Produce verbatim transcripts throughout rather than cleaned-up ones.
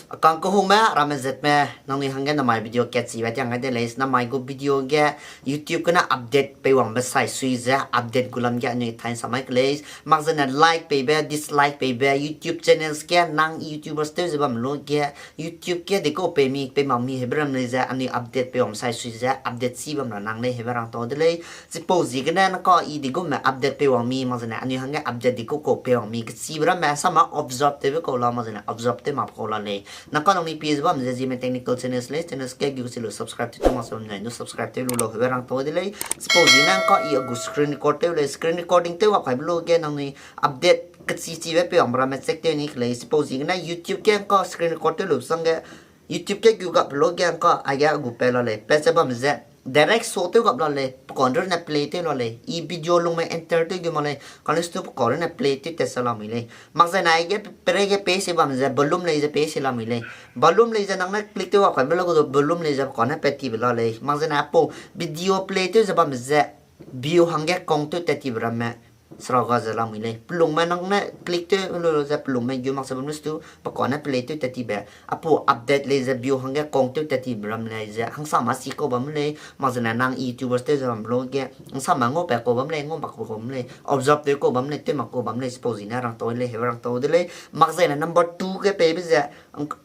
Akang kehume, ramme zetme, nangnui hangge namai video kat chibe tiang gai de lei, namai gu video ge YouTube gene update peiwangbe sai sui ze, update gu lam ge anui thai samai ke lei, mak zene like peibe, dislike peibe, YouTube channels ge nang YouTubers tew ze bam lu ge, YouTube ge dikau pei mi, pei mak mi hebe ram lei ze, anui update peiwang sai sui ze, update chi bam ra nang lei hebe rang tau de lei. Chipau ziegene nang ka i digume update peiwang mi, mak zene anui hangge update dikau kau peiwang mi, kechibe ramme sama observe tewbe kau la, mak zene observe tew mak kau la lei. Nang ka nangnui pie ze bam ze Zeme Technical Channels lei, channels ge gu si lu subscribe tew tew mak se bam nai, nu subscribe tew lu lau hebe rang tau de lei. Chipau ziegene nang ka i a gu screen record tew lei, screen recording tew gap kaibe lu ge nangnui update kechi chibe peiwangbe ramme check tew ni ke lei. Chipau ziegene YouTube ge nang ka screen record tew lu sangge, YouTube ge gu gap lu ge nang ka aige a gu pe la lei, pe ze bam ze direct show tew gap la lei, pe kau runne play tew la lei, i video lungme enter tew gu mak lei, kane stu pe kau runne play tew tat se lamui lei. Mak zene aige pe, pereige pe se bam ze volume lei ze pe se lamui lei. Volume lei ze nang ne click tew gap kaibe lu gu du volume lei ze pe kau ne pat tibe la lei. Mak zene apau video play tew ze bam ze view hangge count tew tat tibe ramme seraga ze lamui lei. Pelungme nang ne click tew lu ze pelungme gu mak se bam lu stu pe kau ne play tew tat tibe, apau update lei ze view hangge count tew tat tibe ram lei ze hangsama si kau bam lei. Mak zene nang YouTubers tew ze bam lu ge hangsama ngau pat kau bam lei, ngau mak kau bam lei, observe tew kau bam lei, tew mak kau bam lei, chipau ziegene rang tau lei hebe rang tau de lei. Mak zene number two ge peibe ze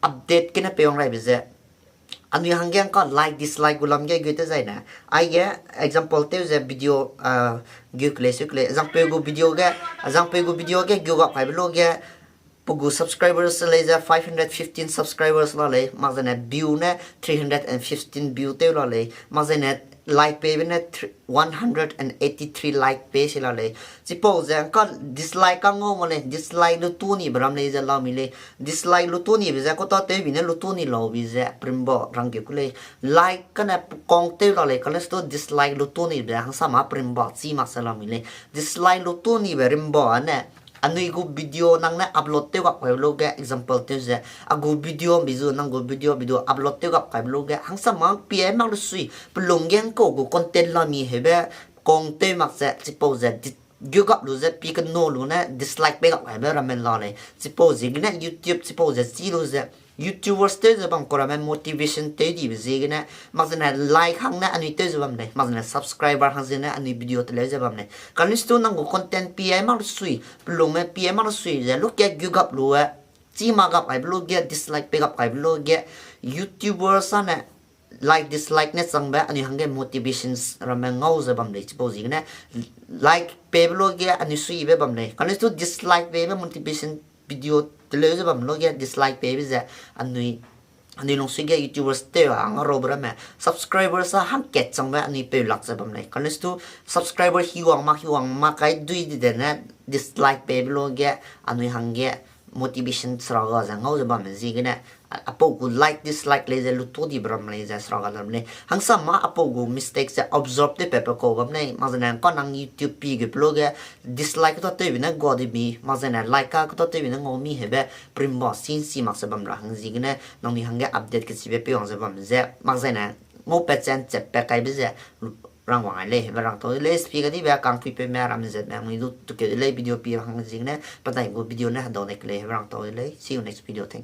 update gene peiwang raibe ze anui hangge nang ka like dislike gu lam ge gu tew zaine. Aige example tew ze video, ah, gu ke lei su ke lei. Azangpeu gu video ge, azangpeu gu video ge gu gap kaibe lu ge pe gu subscribers lei ze five hundred fifteen subscribers la lei. Mak zene view ne three hundred and fifteen view tew la lei. Mak zene like peibe ne thr-, one hundred and eighty-three like pe se la lei. Chipau ze nang ka dislike ka ngau mak lei, dislike lu tu nibe ram lei ze lamui lei. Dislike lu tu nibe ze kau ta tewbi ne lu tu ni lau bi ze perimba rang gu ku lei. Like kane pe count tew la lei, kane stu dislike lu tu nibe ze hangsama perimba chi mak se lamui lei. Dislike lu tu nibe rimba ne anui gu video nang ne upload tew gap kaibe lu ge example tew ze, a gu video bi zu nang gu video bi du upload tew gap kaibe lu ge hangsama pie mak lu sui, pelung ge nang kau gu content la mi hebe count tew mak ze, chipau ze di-, gu gap lu ze pi kena lu ne dislike pei gap kaibe ramme la lei. Chipau ziegene YouTube chipau ze chi lu ze YouTubers tew ze bam kau ramme motivation tew dibe ziegene, mak zene like hang ne anui tew ze bam lei, mak zene subscriber hang zene anui video teleu ze bam lei. Kane stu nang gu content pie mak lu sui, pelungme pie mak lu sui ze lu ke gu gap lu e, chi mak gap kaibe lu ge, dislike pei gap kaibe lu ge, YouTubers ane like dislike ne changbe anui hangge motivations ramme ngau ze bam lei. Chipau ziegene like peibe lu ge anui suibe bam lei. Kane stu dislike peibe motivation video teleu ze bam lu ge dislike peibe ze anui, anui lungsui ge YouTubers tew a hang rabe ramme subscribers a hangkat changbe anui peu lak ze bam lei. Kane stu subscriber hiwang mak hiwang mak kai dui di de ne dislike peibe lu ge anui hangge motivation seraga ze ngau ze bamme ziegene, a-, apau gu like dislike lei ze lu tu dibe ram lei ze seraga lam lei. Hangsama apau gu mistake ze observe tew pat pe kau bam lei, mak zene nang ka nang YouTube pi gu pe lu ge dislike keta tewbi ne gua di mi, mak zene like ka keta tewbi ne ngau mi hebe perimba sin si mak se bam ra hang ziegene, nangnui hangge update kechibe peiwang ze bam ze, mak zene ngau pat chen chat pat kaibe ze rangwang ai lei hebe rang tau de lei. Spi ga dibe kangpuipeume ramme zetme nangnui du tukeu de lei, video pi hang ziegene, padai gu video ne hedau ne ke lei hebe rang tau de lei. See you next video. Thank you.